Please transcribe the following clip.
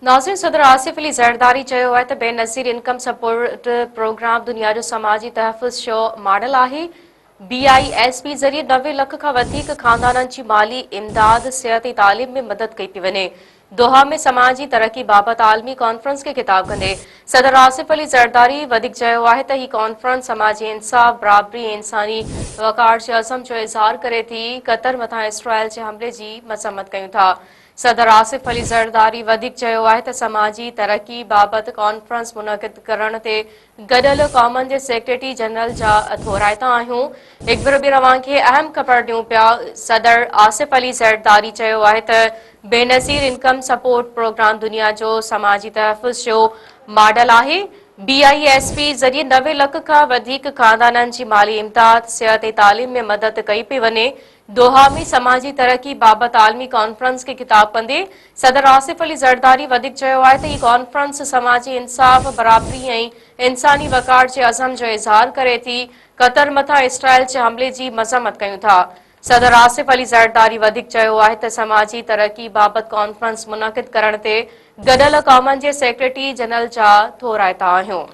ناظرين صدر آصف علي زرداري چيو آهي ته بينظير انڪم سپورٽ پروگرام دنيا جو سماجي تحفظ شو ماڊل آهي، بي I S P ذريعي 90 لک کان وڌيڪ خاندانن جي مالي امداد، صحت ۽ تعليم ۾ مدد ڪئي پئي وڃي. دوحا ۾ سماجي ترقي بابت عالمي ڪانفرنس کي خطاب ڪندي صدر آصف علي زرداري وڌيڪ چيو آهي ته هي ڪانفرنس سماجي انصاف، برابري ۽ انساني وقار جي عزم جو اظهار ڪري ٿي، قطر مٿان اسرائيل جي حملي جي مذمت ڪيون ٿا. صدر آصف علي زرداري وڌيڪ چيو آهي ته سماجي ترقي بابت ڪانفرنس منعقد ڪرڻ تي گڏيل قومن جي سيڪريٽري جنرل جا ٿورائتا آهيون. هڪ ڀيرو ٻيهر اوهان کي اهم خبر ڏيون پيا، صدر آصف علي زرداري چيو آهي ته بينظير انڪم سپورٽ پروگرام دنيا جو سماجي تحفظ جو ماڊل آهي، بي I S P ذريعي 90 لک کان وڌيڪ خاندانن جي مالي امداد، صحت ۽ تعليم ۾ مدد ڪئي پئي وڃي، دوحا ۾ سماجي ترقي بابت عالمي ڪانفرنس کي خطاب ڪندي صدر آصف علي زرداري وڌيڪ چيو آهي ته هي ڪانفرنس سماجي انصاف، برابري ۽ انساني وقار جي عزم جو اظهار ڪري ٿي، قطر مٿان اسرائيل جي حملي جي مذمت ڪيون ٿا. صدر آصف علي زرداري وڌيڪ چيو آهي ته سماجي ترقي بابت ڪانفرنس منعقد ڪرڻ تي گڏيل قومن جي سيڪريٽري جنرل جا ٿورائتا آهيون.